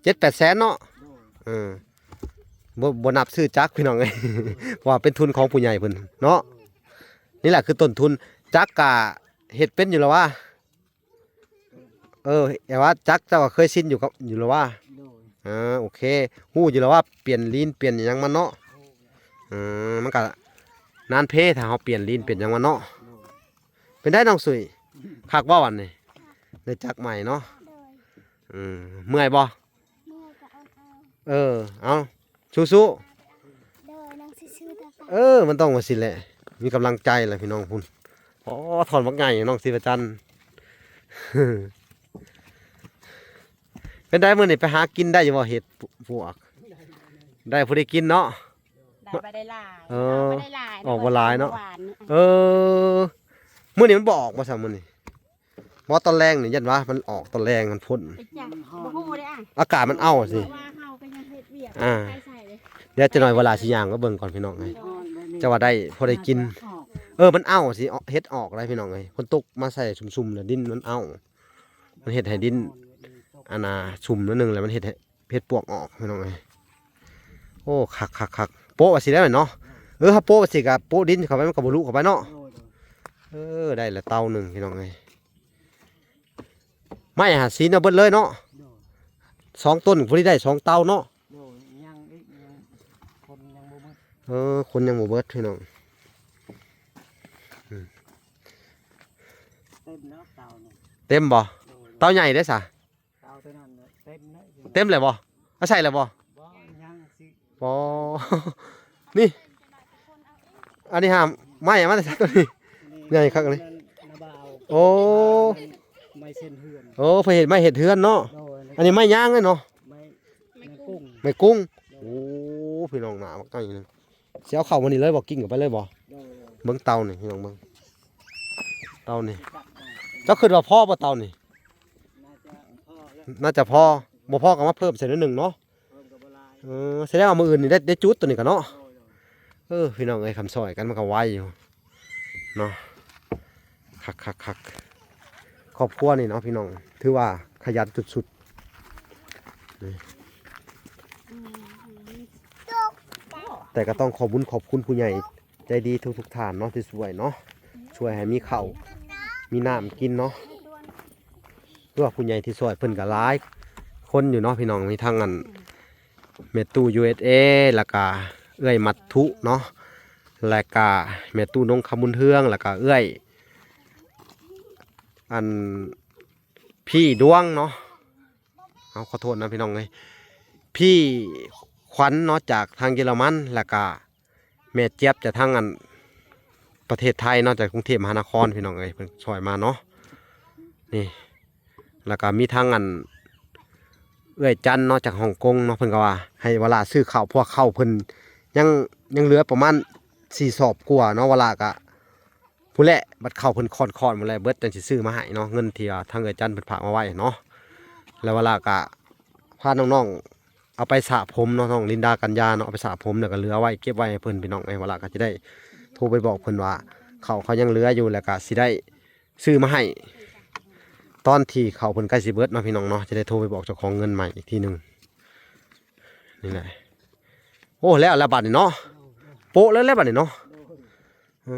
ເຈັດແປດແສນເນາະ. ໂດຍ ເອີ ບໍ່ ບໍ່ນັບຊື້ຈັກ ພີ່ນ້ອງເອີຍ ເພາະວ່າເປັນທຶນຂອງຜູ້ໃຫຍ່ເພິ່ນເນາະ. ໂດຍ ນີ້ແຫຼະຄືຕົ້ນທຶນ. ຈັກກະເຮັດເປັນຢູ່ລະຫວາ? ເອີ ແຕ່ວ່າຈັກເຈົ້າກໍເຄີຍຊິນຢູ່ກັບ ຢູ່ລະຫວາ? ໂດຍ ເອີ ໂອເຄ ຮູ້ຢູ່ລະຫວາ ປ່ຽນລີນປ່ຽນຫຍັງມັນເນາະ. ເອີ ມັນກໍນານເພ ຖ້າເຮົາປ່ຽນລີນປ່ຽນຫຍັງມັນເນາະ. ໂດຍ ເປັນໄດນ້ອງສຸຍ ຄັກບໍ່ບັດນີ້ ໄດ້ຈັກໃໝ່ເນາະ. ໂດຍ ເອີ ເມື່ອຍບໍ່? ເມື່ອຍກໍເອົາ ເອີ ເອົາ ສູ້ໆ. ໂດຍ ນ້ອງຊິສູ້ຕໍ່ໄປ. ເອີ ມັນຕ້ອງວ່າຊີ້ແຫຼະ ມີກຳລັງໃຈແຫຼະພີ່ນ້ອງພຸ້ນ. ອໍ ທ່ອນບັກໃຫຍ່ນ້ອງສີປະຈັນ. ເປັນໃດມື້ນີ້ໄປຫາກິນໄດ້ຢູ່ບໍ່ເຫັດປວກ? ໄດ້ພໍໄດ້ກິນເນາະ. ໄດ້ບໍ່ໄດ້ຫຼາຍ ເອີ ເອົາບໍ່ໄດ້ຫຼາຍ ອອກບໍ່ຫຼາຍເນາະ. ເອີ ມື້ນີ້ມັນບໍ່ອອກບໍ່ຊະມື້ນີ້? ບໍ່ ຕອນແລງນີ້ຢ້ານວ່າມັນອອກຕອນແລງມັນພົ້ນ ໄອ້ຈ້ະ ບໍ່ຮູ້ເດ້ອະ ອາກາດມັນເອົ້າຊິ ເພາະວ່າເຮົາກໍຍັງເຮັດວຽກ ອ່າ ໃສ່ເດ້. ດຽວຈັກໜ່ອຍເວລາຊິຍ່າງມາເບິ່ງກ່ອນພີ່ນ້ອງເອີຍ ຈະວ່າໄດ້ພໍໄດ້ກິນ. ເອີ ມັນເອົ້າຊິ ເຫັດອອກໄດ໋ພີ່ນ້ອງເອີຍ ຝົນຕົກມາໃສ່ຊຸ່ມໆ ແລ້ວດິນມັນເອົ້າ ມັນເຮັດໃຫ້ດິນ ອັນນ່າ ຊຸ່ມໜ້ອຍໜຶ່ງ ແລ້ວມັນເຮັດໃຫ້ ເຫັດປວກອອກພີ່ນ້ອງເອີຍ. ໂອ້ ຄັກໆໆ ໂປະວ່າຊິໄດ້ເນາະ. ເອີ ເຮົາໂປະວ່າຊິກະໂປະດິນເຂົ້າໄປ ມັນກໍບໍ່ລຸເຂົ້າໄປເນາະ. ເອີ ໄດ້ລະເຕົາໜຶ່ງພີ່ນ້ອງເອີຍ ໄມ້ຫາຊີ້ນເອົາເບິດເລີຍເນາະ. ສອງຕົ້ນ ພໍດີໄດ້ສອງເຕົາເນາະ. ເອີ ຄົນຍັງບໍ່ເບິດພີ່ນ້ອງ. ເຕັມບໍ່? ເຕົາໃຫຍ່ເດ້ຊະ. ເຕົາຕົວນັ້ນ ຕັມແລ້ວບໍ່? ອາໄສແລ້ວບໍ່? ບໍ່ ຍັງຊິ ບໍ່ ນີ້ ອັນນີ້ຫາໄມ້ມາແຕ່ໃສຕົວນີ້? ນີ້ ໃຫຍ່ຄັກອັນນີ້ ນະບ່າວ ໂອ້ ໄມ້ເສັ້ນເຮືອນ ໂອ້ ເພິ່ນເຮັດໄມ້ເຮັດເຮືອນເນາະ ໂດຍ ອັນນີ້ໄມ້ຫຍັງເນາະ? ໄມ້ ໄມ້ກຸ້ງ ໄມ້ກຸ້ງ ໂດຍ ໂອ້ ພີ່ນ້ອງ ໜາບັກໃຫຍ່ໜຶ່ງ ຊິເອົາເຂົ້າມື້ນີ້ເລີຍບໍ່? ກິນກັນໄປເລີຍບໍ່? ໂດຍ ໂດຍ ເບິ່ງເຕົານີ້ ພີ່ນ້ອງເບິ່ງ ເຕົານີ້ ເຈົ້າຄິດວ່າພໍບໍ່ເຕົານີ້? ໜ້າຈະພໍແລ້ວ ໜ້າຈະພໍ ບໍ່ພໍກໍມາເພີ່ມໃສ່ໜ້ອຍໜຶ່ງເນາະ ເອີ ສະແດງວ່າມື້ອື່ນນີ້ໄດ້ ໄດ້ຈຸດຕົວນີ້ກະເນາະ ໂດຍ ໂດຍ ເອີ ພີ່ນ້ອງເອີຍ ຄັນຊ່ອຍກັນມັນກໍໄວຢູ່ເນາະ ຄັກໆໆ ຄອບຄົວນີ້ເນາະ ພີ່ນ້ອງ ຖືວ່າຂະຫຍັນສຸດໆ ນີ້ ແຕ່ກໍຕ້ອງຂອບບຸນຂອບຄຸນຜູ້ໃຫຍ່ໃຈດີທຸກໆທ່ານເນາະ ທີ່ຊ່ວຍເນາະ ຊ່ວຍໃຫ້ມີເຂົ້າມີນ້ຳກິນເນາະ ຄືວ່າຜູ້ໃຫຍ່ທີ່ຊ່ວຍເພິ່ນກໍຫຼາຍຄົນຢູ່ເນາະ ພີ່ນ້ອງ ມີທັງອັນ ແມ່ຕູ້ ຢູເອສເອ ແລ້ວກະເອື້ອຍມັດທຸເນາະ ແລ້ວກະແມ່ຕູ້ນົງຄຳບຸນເຮືອງ ແລ້ວກະເອື້ອຍ ອັນ ພີ່ດວງເນາະ ເອົາ ຂໍໂທດນະພີ່ນ້ອງເອີຍ ພີ່ຂວັນເນາະ ຈາກທາງເຢຍລະມັນ ແລ້ວກະແມ່ຈຽບຈາກທາງອັນ ປະເທດໄທເນາະ ຈາກກຸງເທບມະຫານະຄອນ ພີ່ນ້ອງເອີຍ ເພິ່ນຊ່ອຍມາເນາະ ນີ້ ແລ້ວກະມີທັງອັນ ເອື້ອຍຈັນເນາະ ຈາກຮົງກົງເນາະ ເພິ່ນກໍວ່າໃຫ້ວາລາຊື້ເຂົ້າ ເພາະວ່າເຂົ້າເພິ່ນຍັງ ຍັງເຫຼືອປະມານສີ່ສອບກວ່າເນາະ ວາລາກະ ພຸ້ນແຫຼະ ບັດເຂົ້າເພິ່ນຄ້ອນໆໝົດແລ້ວ ເບິດຈັ່ງຊິຊື້ມາໃຫ້ເນາະ ເງິນທີ່ວ່າທາງເອື້ອຍຈັນເພິ່ນຝາກມາໄວ້ເນາະ ແລ້ວວາລາກະພານ້ອງໆ ເອົາໄປສະຜົມເນາະ ນ້ອງລິນດາ ກັນຍາເນາະ ເອົາໄປສະຜົມ ແລ້ວກໍເຫຼືອໄວ້ ເກັບໄວ້ໃຫ້ເພິ່ນ ພີ່ນ້ອງເອີຍ ວາລາກໍຈະໄດ້ໂທໄປບອກເພິ່ນວ່າ ເຂົ້າເຂົາຍັງເຫຼືອຢູ່ ແລ້ວກໍຊິໄດ້ ຊື້ມາໃຫ້ ຕອນທີ່ເຂົ້າເພິ່ນໃກ້ຊິເບິດເນາະ ພີ່ນ້ອງເນາະ ຈະໄດ້ໂທໄປບອກເຈົ້າຂອງເງິນໃໝ່ອີກທີໜຶ່ງ ນີ້ແຫຼະ ໂອ້ ແລ້ວແລ້ວບັດນີ້ເນາະ ໂປະເລີຍແລ້ວບັດນີ້ເນາະ ເອີ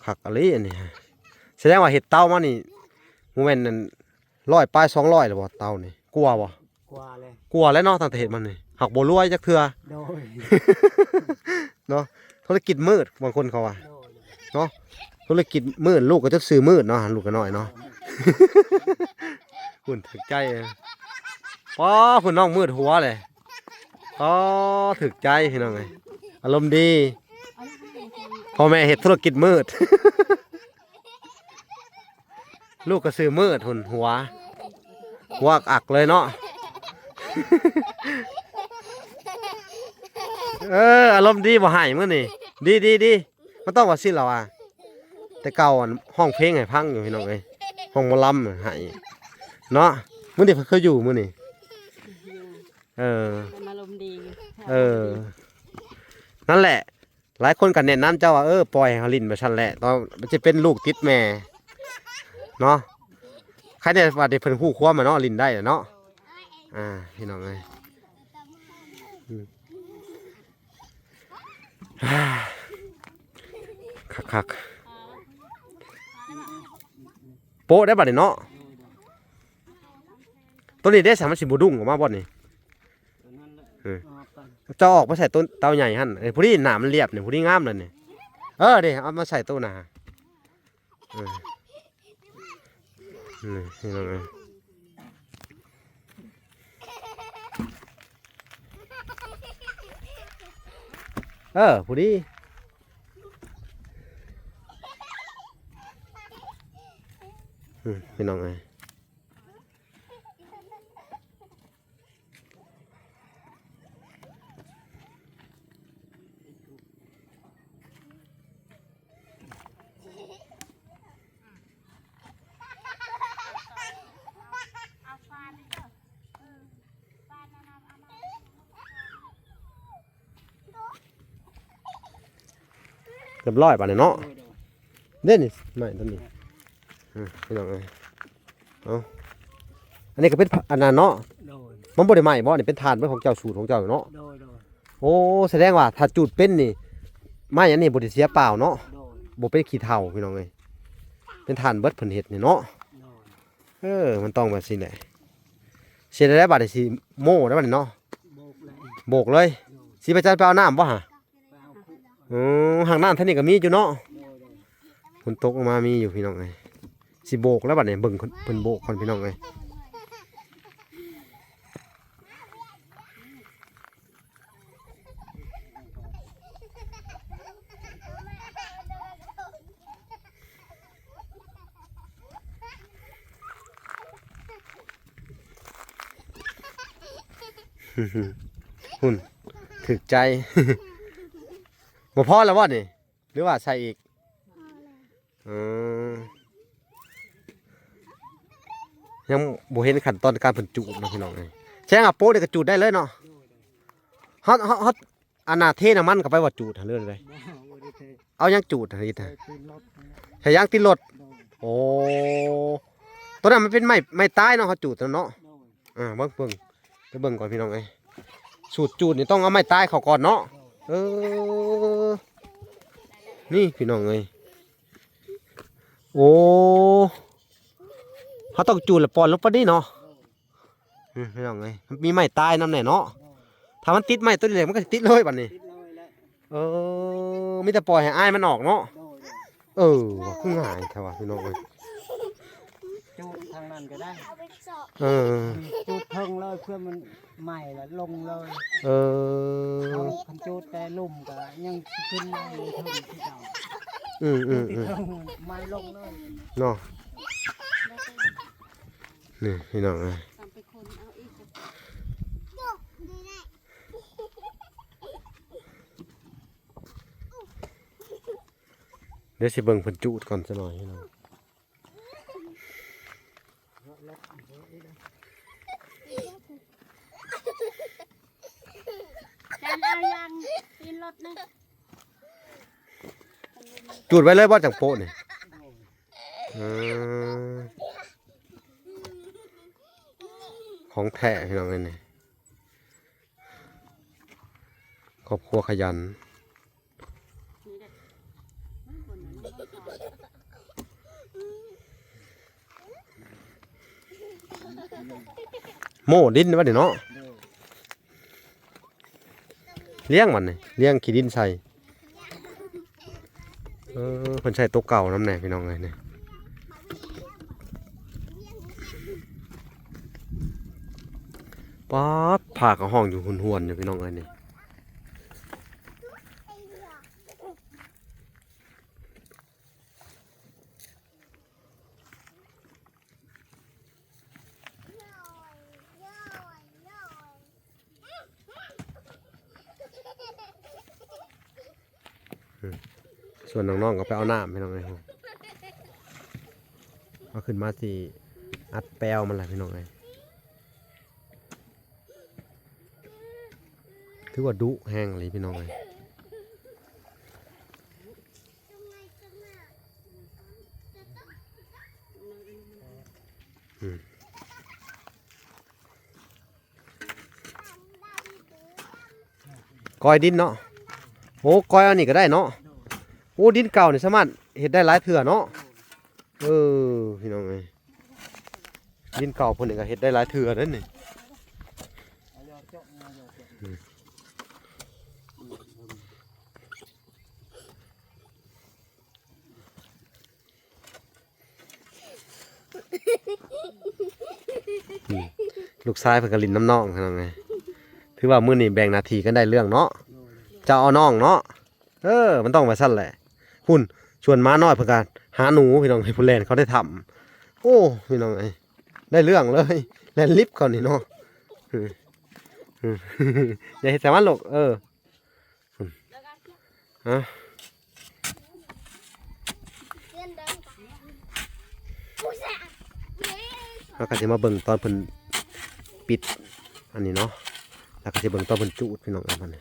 ຄັກອີ່ຫຼີອັນນີ້ ສະແດງວ່າເຮັດເຕົາມານີ້ ບໍ່ແມ່ນອັນ ຮ້ອຍປາຍສອງຮ້ອຍແລ້ວບໍ່ ເຕົານີ້ ກວ່າບໍ່? ກວ່າແລ້ວ ກວ່າແລ້ວເນາະ ຕັ້ງແຕ່ເຮັດມານີ້ ຫາກບໍ່ລວຍຈັກເທື່ອ ໂດຍ ເນາະ ທຸລະກິດມືດ ບາງຄົນເຂົາວ່າ ໂດຍ ເນາະ ທຸລະກິດມືດ ລູກກໍຈົນຊື່ມືດເນາະ ລູກກໍນ້ອຍເນາະ ໂດຍ ພຸ້ນຖືກໃຈ ປ້າ ພຸ້ນນ້ອງມືດຫົວເລີຍ ປ້າ ຖືກໃຈ ພີ່ນ້ອງເອີຍ ອາລົມດີ ພໍ່ແມ່ເຮັດທຸລະກິດມືດ ລູກກໍຊື່ມືດ ຫຸ່ນຫົວ ຫົວອັກໆເລີຍເນາະ ເອີ ອາລົມດີ ບໍ່ໃຫ້ມື້ນີ້ ດີໆໆ ມັນຕ້ອງວ່າຊີ້ລະວ່າ ແຕ່ເກົ່າ ອັນ ຮ້ອງເພງໃຫ້ຟັງຢູ່ ພີ່ນ້ອງເອີຍ ຮ້ອງໝໍລຳໃຫ້ເນາະ ມື້ນີ້ເພິ່ນຄືຢູ່ມື້ນີ້ ເອີ ເພິ່ນອາລົມດີຢູ່ ເອີ ນັ້ນແຫຼະ ຫຼາຍຄົນກໍແນະນຳເຈົ້າວ່າ ເອີ ປ່ອຍໃຫ້ເຂົາຫຼິ້ນໄປຊັ້ນແຫຼະ ຕອນມັນຊິເປັນລູກຕິດແມ່ເນາະ ໃຄແນ່ວ່າເດ ເພິ່ນຮູ້ຄວາມແລ້ວເນາະ ຫຼິ້ນໄດ້ແລ້ວເນາະ ອ່າ ພີ່ນ້ອງເອີຍ ອືມ ຄັກໆ ໂປະໄດ້ບັດນີ້ເນາະ ຕົວນີ້ເດ້ ສາມາດຊິບໍ່ດຸ້ງອອກມາບໍ່ນີ້? ເອີ ເຈົ້າອອກໄປໃສ່ຕົ້ນເຕົາໃຫຍ່ຫັ້ນ ເອີ ພໍດີໜ້າມັນລຽບນີ້ ພໍດີງາມແລ້ວນີ້ ເອີ ເດ້ ເອົາມາໃສ່ໂຕໜ້າ ເອີ ນີ້ພີ່ນ້ອງເອີຍ ເອີ ພໍດີ ອືມ ພີ່ນ້ອງເອີຍ ຮຽບຮ້ອຍບາດນີ້ເນາະ ໂດຍ ໂດຍ ເດ້ນີ້ ໄມ້ຕົ້ນນີ້ ອືມ ພີ່ນ້ອງເອີຍ ເອົາ ອັນນີ້ກໍເປັນ ອັນນັ້ນເນາະ ໂດຍ ມັນບໍ່ໄດ້ໄໝ້ບໍ່? ນີ້ເປັນຖ່ານເບິດຂອງເຈົ້າ ສູດຂອງເຈົ້າເນາະ ໂດຍ ໂດຍ ໂອ້ ສະແດງວ່າຖ້າຈູດເປັນນີ້ ໄມ້ອັນນີ້ບໍ່ໄດ້ເສຍເປົ່າເນາະ ໂດຍ ບໍ່ເປັນຂີ້ເຖົ້າ ພີ່ນ້ອງເອີຍ ເປັນຖ່ານເບິດເພິ່ນເຮັດນີ້ເນາະ ໂດຍ ເອີ ມັນຕ້ອງແບບຊີ້ແຫຼະ ເຮັດໄດ້ບາດນີ້ ຊິໂມ້ໄດ້ບາດນີ້ເນາະ ໂບກເລີຍ ໂບກເລີຍ ໂດຍ ຊິໄປຈັນໄປເອົານ້ຳບໍ່ຫະ? ໄປເອົາຄຸ ອໍ ຫ້ອງນ້ຳທາງນີ້ກໍມີຢູ່ເນາະ ໂດຍ ໂດຍ ຝົນຕົກລົງມາມີຢູ່ ພີ່ນ້ອງເອີຍ ຊິໂບກແລ້ວບັດນີ້ ເບິ່ງເພິ່ນໂບກກ່ອນ ພີ່ນ້ອງເອີຍ ພຸ້ນ ຖືກໃຈ. ບໍ່ພໍແລ້ວບໍ່ນີ້ ຫຼືວ່າໃສ່ອີກ? ເອີ ຍັງບໍ່ເຫັນຂັ້ນຕອນການເພິ່ນຈູດເນາະ ພີ່ນ້ອງເອີຍ. ແສດງວ່າໂປະນີ້ກໍຈູດໄດ້ເລີຍເນາະ. ເຮົາ ເຮົາ ເຮົາ ອັນນ່າ ເທນ້ຳມັນເຂົ້າໄປວ່າຈູດຫັ້ນເລີຍເດ້? ບໍ່ ບໍ່ໄດ້ເທ. ເອົາຫຍັງຈູດຫັ້ນອີກ? ໃສ່ຕີນລົດຫັ້ນແຫຼະ. ໃສ່ຢາງຕີນລົດ? ໂດຍ. ໂອ້ ຕົວນັ້ນມັນເປັນໄມ້ ໄມ້ຕາຍເນາະ ເຮົາຈູດນັ້ນເນາະ. ໂດຍ. ອ່າ ເບິ່ງ ເບິ່ງ ໄປເບິ່ງກ່ອນ ພີ່ນ້ອງເອີຍ. ສູດຈູດນີ້ຕ້ອງເອົາໄມ້ຕາຍເຂົ້າກ່ອນເນາະ. ໂດຍ. ເອີ ນີ້ ພີ່ນ້ອງເອີຍ. ໂອ້ ເຮົາຕ້ອງຈູດແລ້ວປ່ອນລົງໄປນີ້ເນາະ. ໂດຍ. ອືມ ພີ່ນ້ອງເອີຍ ມັນມີໄມ້ຕາຍນຳແດ່ເນາະ. ໂດຍ. ຖ້າມັນຕິດໄມ້ຕົວນີ້ແຫຼະ ມັນກໍຊິຕິດເລີຍບັດນີ້. ຕິດເລີຍແຫຼະ. ເອີ ມີແຕ່ປ່ອຍໃຫ້ອ້າຍມັນອອກເນາະ. ໂດຍ ໂດຍ. ເອີ ວ່າຄືງ່າຍແທ້ວ່າ ພີ່ນ້ອງເອີຍ. ຈູດທາງນັ້ນກໍໄດ້. ເອີ ອືມ ຈູດເທິງເລີຍ ເພື່ອມັນໄໝ້ລະລົງເລີຍ. ເອີ ເອົາ ຄັນຈູດແຕ່ລຸ່ມກໍຍັງຊິຂຶ້ນມາຢູ່ເທິງຄືເກົ່າ. ອືມໆໆ. ຈູດເທິງໄໝ້ລົງເລີຍເນາະ. ນີ້ ພີ່ນ້ອງເອີຍ ຕ້ອງໄປຄົ້ນເອົາອີກ. ດຽວຊິເບິ່ງເພິ່ນຈູດກ່ອນຈັກໜ້ອຍພີ່ນ້ອງ. ຈານເອົາຢາງຕີນລົດນະ. ຈູດໄວ້ເລີຍບໍ່ ຈັ່ງໂປະນີ້? ເອີ ຂອງແທ້ພີ່ນ້ອງເອີຍນີ້. ຄອບຄົວຂະຫຍັນ. ໂມ້ດິນບັດນີ້ເນາະ. ໂດຍ. ລ້ຽງບັດນີ້ ລ້ຽງຂີ້ດິນໃສ່. ເອີ ເພິ່ນໃຊ້ໂຕເກົ່ານຳແດ່ພີ່ນ້ອງເອີຍນີ້. ປາດ ພ້າກໍຮ້ອງຢູ່ຫົນຫວນຢູ່ພີ່ນ້ອງເອີຍນີ້. ອືມ ສ່ວນນ້ອງໆກໍໄປເອົານ້ຳພີ່ນ້ອງເອີຍ. ເອົາຂຶ້ນມາຊິອັດແປວມັນລະພີ່ນ້ອງເອີຍ. ຖືວ່າດຸແຮງອີ່ຫຼີພີ່ນ້ອງເອີຍ. ອືມ ກ້ອຍດິນເນາະ. ໂອ້ ກ້ອຍອັນນີ້ກໍໄດ້ເນາະ. ໂອ້ ດິນເກົ່ານີ້ສາມາດເຮັດໄດ້ຫຼາຍເທື່ອເນາະ. ເອີ ພີ່ນ້ອງເອີຍ ດິນເກົ່າເພິ່ນນີ້ກໍເຮັດໄດ້ຫຼາຍເທື່ອເດ້ນີ້. ອືມ ອືມ ລູກຊາຍເພິ່ນກໍຫຼິ້ນນຳນ້ອງພີ່ນ້ອງເອີຍ. ຖືວ່າມື້ນີ້ແບ່ງໜ້າທີ່ກັນໄດ້ເລື່ອງເນາະ. ເຈົ້າເອົານ້ອງເນາະ. ເອີ ມັນຕ້ອງວ່າຊັ້ນແຫຼະ. ພຸ້ນ ຊວນໝານ້ອຍເພິ່ນກໍຫາໜູພີ່ນ້ອງເອີຍ ພຸ້ນແລ່ນເຂົ້າໃນຖ້ຳ. ໂອ້ ພີ່ນ້ອງເອີຍ ໄດ້ເລື່ອງເລີຍ ແລ່ນລິບເຂົ້ານີ້ເນາະ. ອືມ ອືມ ຢ່າເຮັດໃສ່ມັນລູກ. ເອີ ອືມ ຮະ ເຮົາກໍຊິມາເບິ່ງຕອນເພິ່ນປິດອັນນີ້ເນາະ ແລ້ວກໍຊິເບິ່ງຕອນເພິ່ນຈູດ ພີ່ນ້ອງເອີຍ ບັດນີ້.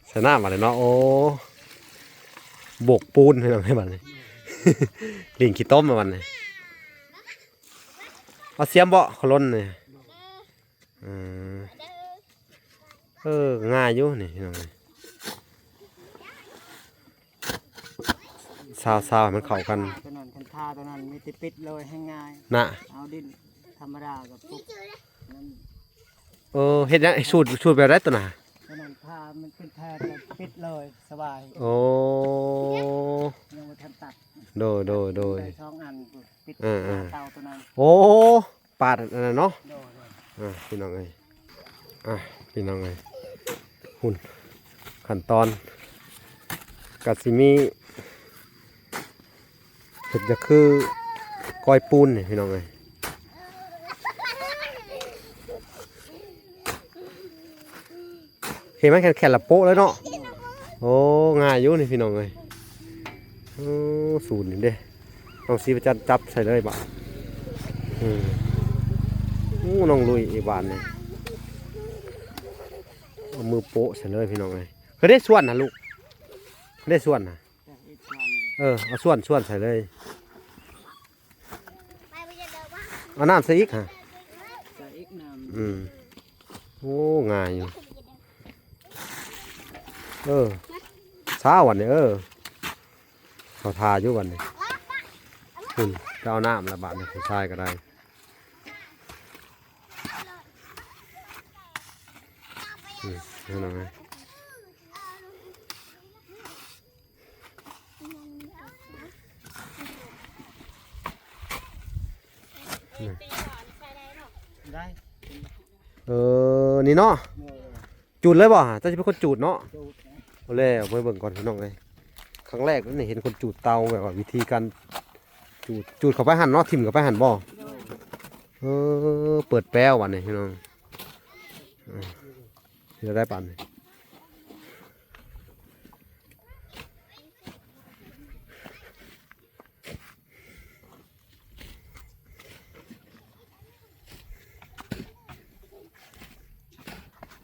ໃສ່ນ້ຳມາເລີຍເນາະ. ໂອ້ ໂບກປູນພີ່ນ້ອງເອີຍ ບັດນີ້ ຫຼິ້ນຂີ້ຕົມມາບັດນີ້. ເອົາສຽມເບາະ ໂຄລົນນີ້. ອືມ ເອີ ງ່າຍຢູ່ນີ້ພີ່ນ້ອງເອີຍ. ຊາວໆ ໃຫ້ມັນເຂົ້າກັນ. ຕົວນັ້ນ ຄັນທາຕົວນັ້ນມີແຕ່ປິດເລີຍ ແຮ່ງງ່າຍນະ. ເອົາດິນທຳມະດາກັບປຸກນັ້ນ. ເອີ ເຮັດຫຍັງ ສູດ ສູດແບບໃດຕົວນັ້ນ? ຕົວນັ້ນຖ້າມັນເປັນແຜ່ກໍປິດເລີຍ ສະບາຍ. ໂອ້ ຍັງບໍ່ທັນຕັດ. ໂດຍ ໂດຍ ໂດຍ ໄດ້ສອງອັນ ປິດ ເອີ ເອີ ເຕົາຕົວນັ້ນ. ໂອ້ ປາດອັນນັ້ນເນາະ. ໂດຍ ໂດຍ ອ່າ ພີ່ນ້ອງເອີຍ ອ່າ ພີ່ນ້ອງເອີຍ ພຸ້ນ ຂັ້ນຕອນກໍຊິມີ ເຮັດຈະຄືກ້ອຍປູນນີ້ພີ່ນ້ອງເອີຍ ເຮັດມັນແຂນໆ ລະໂປະເລີຍເນາະ. ໂອ້ ງ່າຍຢູ່ນີ້ພີ່ນ້ອງເອີຍ. ໂອ້ ສູນນີ້ເດ້ ນ້ອງສີປະຈັນຈັບໃສ່ເລີຍບາດ. ອືມ ໂອ້ ນ້ອງລຸຍອີກບາດນີ້ ເອົາມືໂປະໃສ່ເລີຍພີ່ນ້ອງເອີຍ. ເຮີ້ຍ ໄດ້ສ່ວນນະລູກ ໄດ້ສ່ວນນະ. ເອີ ເອົາສ່ວນ ສ່ວນໃສ່ເລີຍ ເອົານ້ຳໃສ່ອີກຫະ ໃສ່ອີກນ້ຳ. ອືມ ໂອ້ ງ່າຍຢູ່. ເອີ ຊາວບັດນີ້ ເອີ ເຂົາທ່າຢູ່ບັດນີ້. ພຸ້ນ ໄປເອົານ້ຳລະບາດນີ້ ຜູ້ຊາຍກໍໄດ້. ອືມ ເອົານ້ຳ ໄດ້. ເອີ ນີ້ເນາະ. ໂດຍ. ຈູດເລີຍບໍ່? ເຈົ້າຊິເປັນຄົນຈູດເນາະ. ຈູດ. ເອົາແລ້ວ ໄປເບິ່ງກ່ອນພີ່ນ້ອງເອີຍ ຄັ້ງແລກນີ້ເຫັນຄົນຈູດເຕົາ ແບບວ່າວິທີການຈູດ ຈູດເຂົ້າໄປຫັ້ນເນາະ ຖິ້ມເຂົ້າໄປຫັ້ນບໍ່? ໂດຍ. ເອີ ເປີດແປວບັດນີ້ພີ່ນ້ອງ ເອີ ເຮັດໄດ້ປານນີ້.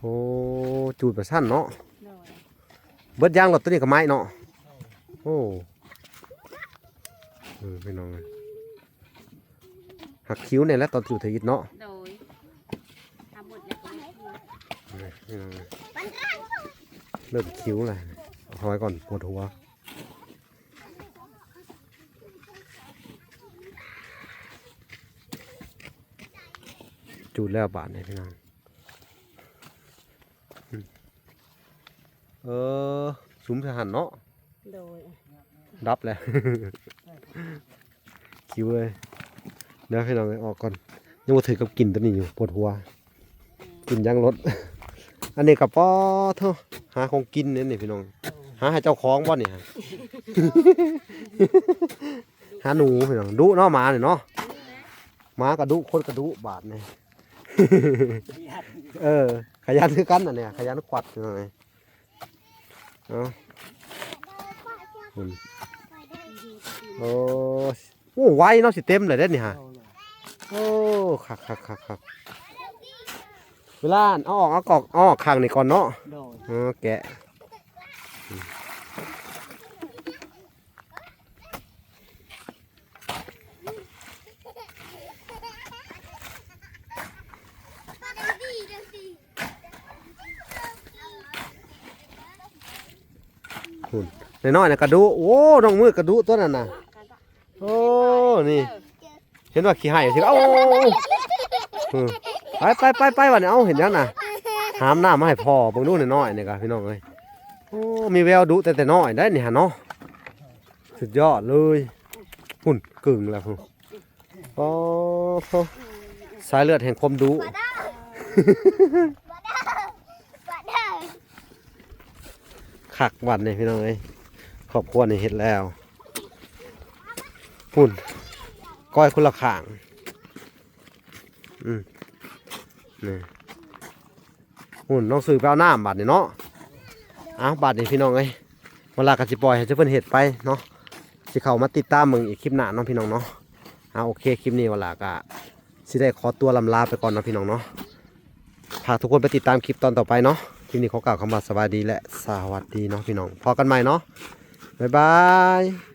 ໂອ້ ຈູດໄປຊັ້ນເນາະ. ໂດຍ. ເບິດຢາງລົດໂຕນີ້ກໍໄໝ້ເນາະ. ໂອ້ ເອີ ພີ່ນ້ອງເອີຍ ຫັກຄິວແດ່ແຫຼະຕອນຈູດທຳອິດເນາະ. ໂດຍ. ທຳໝົດແລ້ວກໍໄດ້ຄິວ ນີ້ພີ່ນ້ອງເອີຍ ເລີ່ມຄິວແລ້ວ. ເອົາຖອຍກ່ອນ ປວດຫົວ. ຈູດແລ້ວບາດນີ້ພີ່ນ້ອງ. ເອີ ສຸມໃສ່ຫັ້ນເນາະ. ໂດຍ. ດັບແລ້ວ ຄິວເອີຍ. ດຽວພີ່ນ້ອງເອີຍ ອອກກ່ອນ ຍັງບໍ່ຖືກກັບກິນຕົວນີ້ຢູ່ ປວດຫົວ. ກິນຢາງລົດ ອັນນີ້ກໍ ປາໂທ້ ຫາຂອງກິນເດ້ນີ້ພີ່ນ້ອງ ຫາໃຫ້ເຈົ້າຂອງບໍ່ນີ້ຫະ? ຫາໜູພີ່ນ້ອງ. ດຸເນາະໝານີ້ເນາະ ໝາກໍດຸ ຄົນກໍດຸບາດນີ້. ເອີ ຂະຫຍັນຄືກັນອັນນີ້ ຂະຫຍັນຂວັດພີ່ນ້ອງເອີຍ. ເອົາ ໂອ້ ໂອ້ ໄວເນາະ ຊິເຕັມແລ້ວເດ້ນີ້ຫະ. ໂອ້ ຄັກໆໆໆ ເວລາເອົາອອກ ເອົາກອກ ເອົາອອກຂ້າງນີ້ກ່ອນເນາະ. ໂດຍ. ເອີ ແກະ ພຸ້ນ ນ້ອຍໆນະກະດຸ. ໂອ້ ນ້ອງມືກະດຸຕົວນັ້ນນະ. ໂອ້ ນີ້ ເຫັນວ່າຂີ້ໄຫ້ຊິ ເອົາ ເອີ ໄປໆໆໆ ບາດນີ້. ເອົາ ເຫັນຫຍັງນະ? ຫາມນ້ຳມາໃຫ້ພໍ່ເບິ່ງດູ ນ້ອຍໆນີ້ກະ ພີ່ນ້ອງເອີຍ. ໂອ້ ມີແວວດຸແຕ່ ແຕ່ນ້ອຍໄດ໋ນີ້ຫະເນາະ. ສຸດຍອດເລີຍ. ພຸ້ນ ກຶ່ງແລ້ວພຸ້ນ. ໂອ້ໂຫ ສາຍເລືອດແຫ່ງຄວາມດຸ ຄັກບັດນີ້ພີ່ນ້ອງເອີຍ. ຄອບຄົວນີ້ເຮັດແລ້ວ. ພຸ້ນ ກ້ອຍຄົນລະຂ້າງ. ອືມ ນີ້ ພຸ້ນ ນ້ອງສຸຍໄປເອົານ້ຳບາດນີ້ເນາະ. ເອົາ ບາດນີ້ພີ່ນ້ອງເອີຍ ວາລາກໍຊິປ່ອຍໃຫ້ເພິ່ນເຮັດໄປເນາະ. ຊິເຂົ້າມາຕິດຕາມເບິ່ງອີກຄລິບໜ້າເນາະ ພີ່ນ້ອງເນາະ. ເອົາ ໂອເຄ ຄລິບນີ້ວາລາກໍຊິໄດ້ຂໍຕົວລ່ຳລາໄປກ່ອນເນາະ ພີ່ນ້ອງເນາະ. ຝາກທຸກຄົນໄປຕິດຕາມຄລິບຕອນຕໍ່ໄປເນາະ. ຄລິບນີ້ຂໍກ່າວຄຳວ່າສະບາຍດີ ແລະ ສະຫວັດດີເນາະ ພີ່ນ້ອງ. ພໍ້ກັນໃໝ່ເນາະ. ບາຍບາຍ.